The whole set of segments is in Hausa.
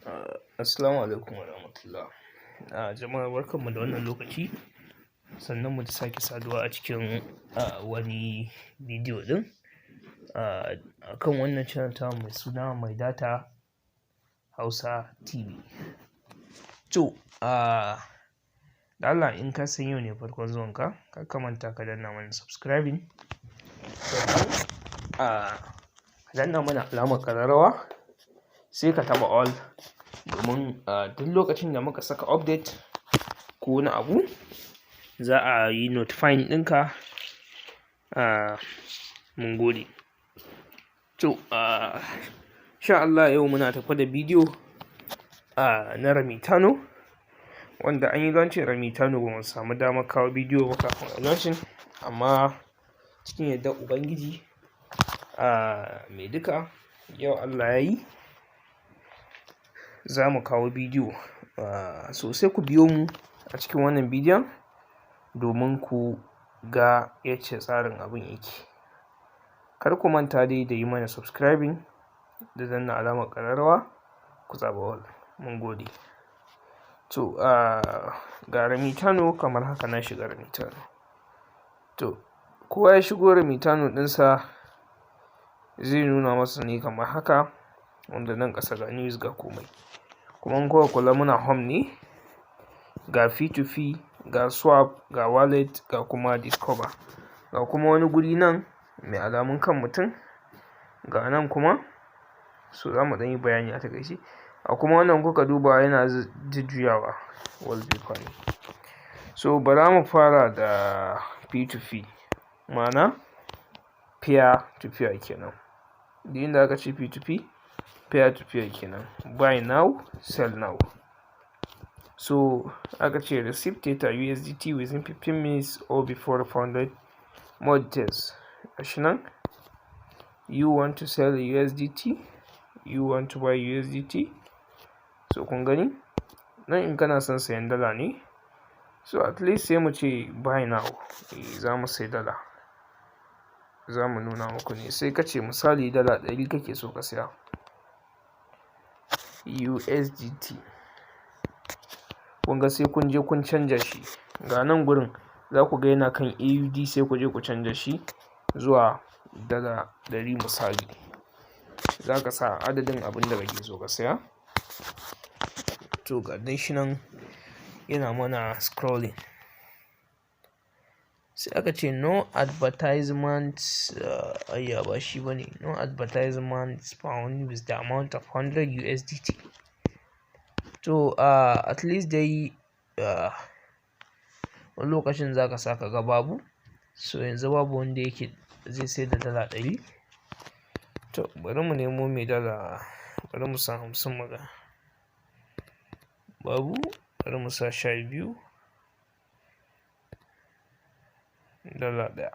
Assalamu alaikum warahmatullah. Jama'a, barkanmu da wannan lokaci. Sannan mu da sake saduwa a cikin wani bidiyo ɗin a kan wannan channel tamu mai suna Mai Data Hausa TV. To, da Allah in ka san yau ne farkon zuwanka, kar ka manta ka danna mana subscribing, sannan ka danna mana alamar ƙararrawa, sai ka taɓa all domin duk lokacin da muka saka update ko wani abu, za a yi notifying ɗinka. Mun gode. To, insha Allah yau muna tafe da bidiyo na Remitano, wanda an yi launching Remitano, ba mu samu damar kawo bidiyo ba kafin a launching, amma cikin yardar Ubangiji mai duka, yau Allah ya yi za mu kawo bidiyo. So sai ku biyo mu a cikin wannan bidiyon domin ku ga yacce tsarin abin yake. Kar ku manta dai da yi mana subscribing da danna alamar ƙararrawa, ku zaɓi all. Mun gode. To, ga Remitano kamar haka, na shiga Remitano. To, kowa ya shigo Remitano ɗinsa zai nuna masa ne kamar haka, wanda nan ƙasa ga news, ga komai. Kuma in kuka kula, muna home ne, ga P2P, ga swap, ga wallet, ga kuma discover. Ga kuma wani guri nan mai alamun kan mutum, ga nan kuma, so za mu ɗan yi bayani a taƙaice. A kuma wannan kuka duba yana jujjuyawa, wallpaper ne. So bara mu fara da P2P, ma'ana peer to peer kenan. Duk inda aka ce P2P, peer to peer kenan, buy now, sell now. So aka ce receive Tether USDT within 15 minutes or before refunded. More details, gashi nan: you want to sell USDT, you want to buy USDT. So kun gani nan, in kana son sayan dala ne, so at least sai mu ce buy now. Za mu sai dala, za mu nuna muku ne. Sai ka ce misali dala 100 kake so ka saya USDT. Kun ga sai kun je kun canja shi. Ga nan gurin za ku ga yana kan AUD, sai ku je ku canja shi zuwa dala 100. Misali, za ka sa adadin abin da kake so ka saya. To, ga dai shi nan yana mana scrolling. Sai aka ce no advertisement. Ayya, ba shi bane. No advertisement found with the amount of 100 USDT. To, at least dai wani lokacin za ka sa ka ga babu. So yanzu babu wanda yake zai sayar da dala 100. To, bari mu nemo mai dala, bari mu sa 50 mu ga. Babu. Bari mu sa 12, dala 1.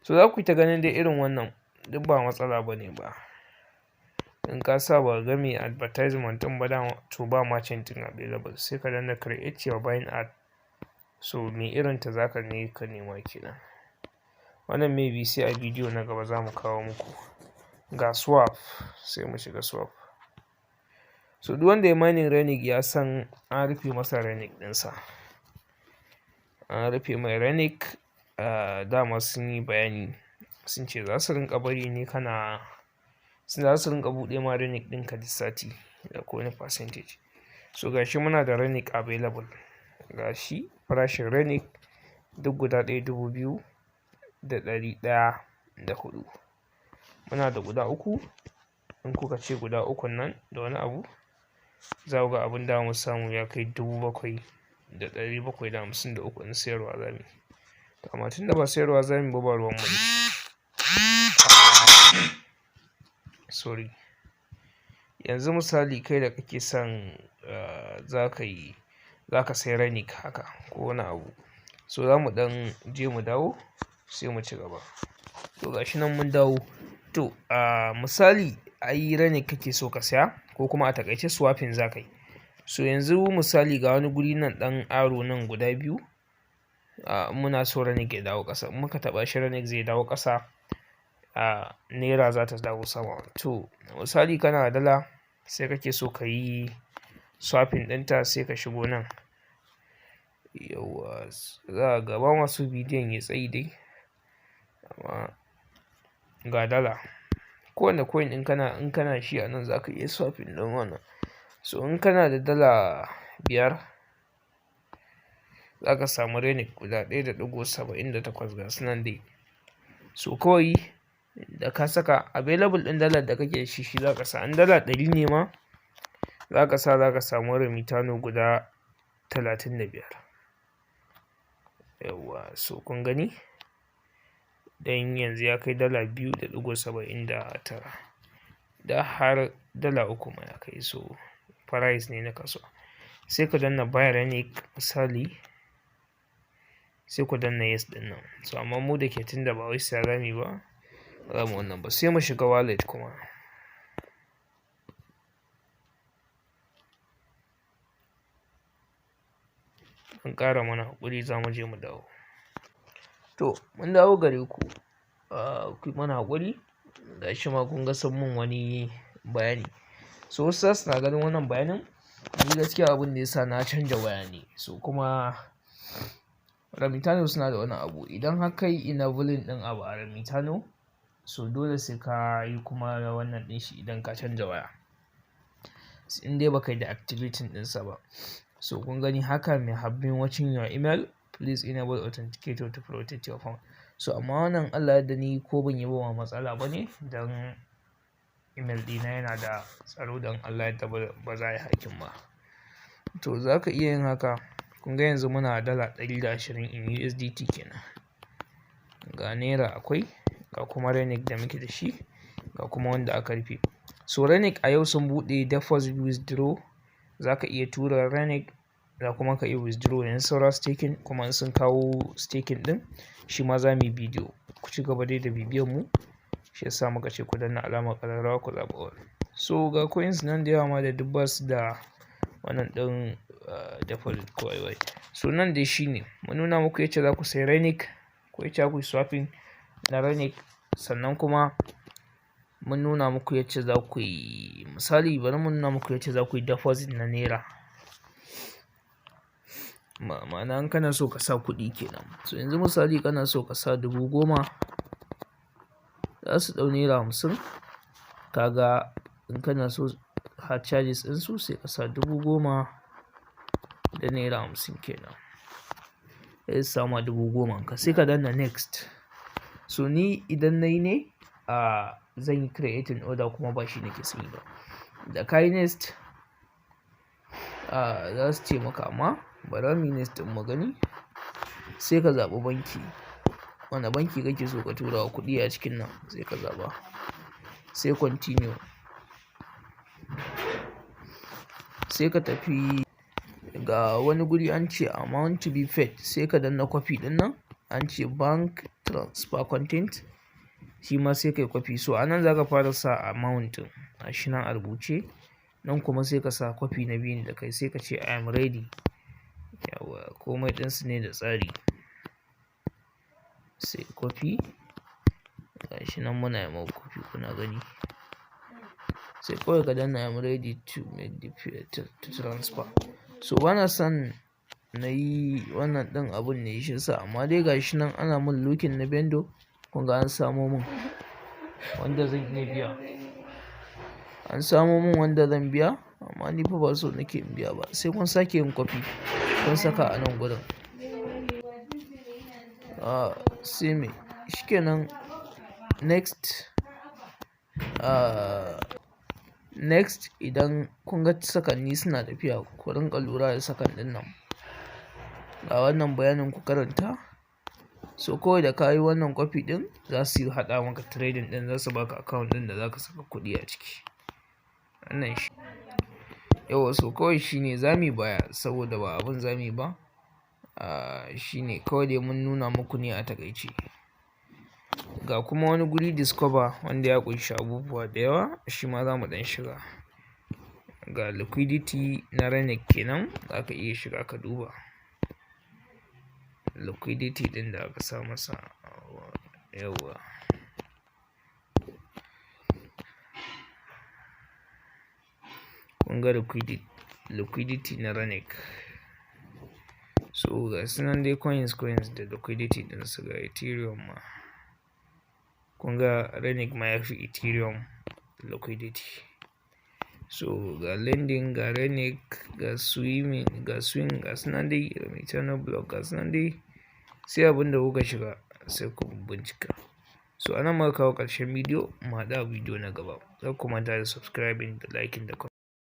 So za ku yi ta ganin dai irin wannan, duk ba matsala ba ne ba. In ka sa ba ga mai advertisement ɗin ba dama, to ba merchant ɗin available, sai ka danna create your buying ad. So mai irin ta zaka ne ka nema kenan. Wannan maybe sai a bidiyo na gaba za mu kawo muku. Ga swap, sai mu shiga swap. So duk wanda ya mining Renec ya san an rufe masa Renec ɗinsa. An rufe mai Renec. Dama sun yi bayani, sun ce za su rinƙa bari ne kana za su rinƙa buɗe ma Renec ɗinka duk sati da ko wani percentage. So gashi muna da Renec available. Gashi farashin Renec duk guda ɗaya 2,104. Muna da guda uku. In kuka ce guda ukun nan da wani abu, za ku ga abin da mu samu ya kai 7,753 in sayarwa za mu yi. Amma tunda ba sayarwa za mu yi ba, ba ruwan mu da shi. Sorry. Yanzu misali, kai da kake son za ka yi, za ka sayi Renec haka ko wani abu. So za mu ɗan je mu dawo, sai mu ci gaba. To, gashi nan mun dawo. To, misali ai Renec kake so ka saya, ko kuma a taƙaice swapping za ka yi. So yanzu misali ga wani guri nan, ɗan arrow nan guda biyu. Muna so Renec ya dawo ƙasa. In muka taɓa shi, Renec zai dawo ƙasa, naira za ta dawo sama. To, misali kana da dala Sai kake so ka yi swapping ɗinta, sai ka shigo nan. Yauwa, za ga ba masu bidiyon ya tsayi dai. Amma ga dala. Kowane coin in kana shi a nan za ka iya swapping ɗin wannan. So in kana da $5, za ka samu Renec guda 1.78, ga su nan dai. So kawai da ka saka available ɗin dalar da kake da shi, shi za ka sa. In $100 ne ma za ka sa, za ka samu Remitano guda 35. Yauwa, so kun gani? Dan yanzu ya kai $2.79. Da har $3 ma ya kai, so price ne na kasuwa. Sai ka danna buy Renec misali, sai ku danna yes ɗin nan. So amma mu da ke tunda ba wai siya zamuyi ba, ba za mu wannan ba. Sai mu shiga wallet kuma. An ƙara mana haƙuri, za mu je mu dawo. To, mun dawo gare ku. Ku yi mana haƙuri. Ga shi ma kun ga sun mun wani bayani. So wasu za su na ganin wannan bayanin. Ni gaskiya abin da ya sa na canja waya ne. So kuma Remitano suna da wani abu. Idan har kai enabling ɗin abu a Remitano, so dole sai ka yi kuma wannan ɗin shi idan ka canja waya. In dai ba ka yi deactivating ɗinsa ba. So kun gani haka, "May have been watching your email. Please enable authenticator to protect your phone." So amma wannan, Allah ya yarda, ni ko ban yi ba ma matsala ba ne, don email ɗina yana da tsaro, don Allah ya yarda ba za a yi hacking ba. To za ka iya yin haka. Kun ga yanzu muna $120 in USDT kenan. Ga naira akwai, ga kuma Renec da muke da shi, ga kuma wanda aka rufe. So Renec a yau sun buɗe deposit, withdraw. Za ka iya tura Renec za kuma ka iya withdraw. Yanzu saura staking kuma, in sun kawo staking ɗin shi ma za mu yi bidiyo. Ku ci gaba dai da bibiyan mu. Shi yasa muka ce ku danna alamar ƙararrawa, ku zaɓi all. So ga coins nan da yawa ma da duk basu da wannan ɗin deposit ko wai. So nan dai shine mun nuna muku yacce za ku sayi Renec ko yacce za ku yi swapping na Renec. Sannan kuma mun nuna muku yacce za ku yi, misali bari mu nuna muku yacce za ku yi deposit na naira. Ma'ana in kana so ka sa kuɗi kenan. So yanzu misali kana so ka sa 10,000, za su ɗau naira 50. Ka ga in kana so har charges ɗinsu, sai ka sa 10,000 da naira 50 kenan. Sai su sama 10,000 ka, sai ka danna next. So ni idan nayi ne, zan yi creating order kuma ba shi nake son yi ba. Da ka yi next, za su ce maka, amma bara muyi next ɗin mu gani. Sai ka zaɓi banki. Wane banki kake so ka tura wa kuɗi a cikin nan, sai ka zaɓa. Sai continue. Sai ka tafi ga wani guri an ce amount to be paid, sai ka danna copy ɗin nan. An ce bank transfer content, shi ma sai ka yi copy. So a nan za ka fara sa amount ɗin, gashi nan a rubuce. Nan kuma sai ka sa copy na biyun da kai, sai ka ce "I am ready". Yauwa, komai ɗinsu ne da tsari. Sai copy. Gashi nan muna yi muku copy, kuna gani. Sai kawai ka danna "I am ready to make the to transfer". So bana son na yi wannan ɗin abun ne shi yasa, amma dai gashi nan ana mun looking na vendor. Kun ga an samo mun wanda zan iya biya. An samo mun wanda zan biya, amma ni fa ba so nake in biya ba. Sai kun sake yin copy kun saka a nan gurin. Sai me? Shikenan, next. Next, idan kun ga sakanni suna tafiya, ku rinƙa lura da second ɗin nan. Ga wannan bayanin ku karanta. So kawai da ka yi wannan copy ɗin, za su yi haɗa maka trading ɗin, za su baka account ɗin da za ka saka kuɗi a ciki. Wannan shi. Yauwa, so kawai shine za muyi baya saboda ba abun za muyi ba. Shine kawai dai mun nuna muku ne a takaice. Ga kuma wani guri discover, wanda ya ƙunshi abubuwa da yawa, shi ma za mu ɗan shiga. Ga liquidity na Renec kenan, za ka iya shiga ka duba liquidity ɗin da aka sa masa, yauwa. Kun ga liquidity na Renec. So ga su nan dai coins coins da liquidity ɗinsu, ga Ethereum ma. Kun ga Renec ma ya fi Ethereum liquidity. So ga lending, ga Renec, ga swimming, ga swing, ga su nan dai Remitano Block, ga su nan dai, sai abin da kuka shiga sai ku bincika. So a nan muka kawo ƙarshen bidiyo, mu haɗu a bidiyo na gaba. Kar ku manta da subscribing da liking da comment.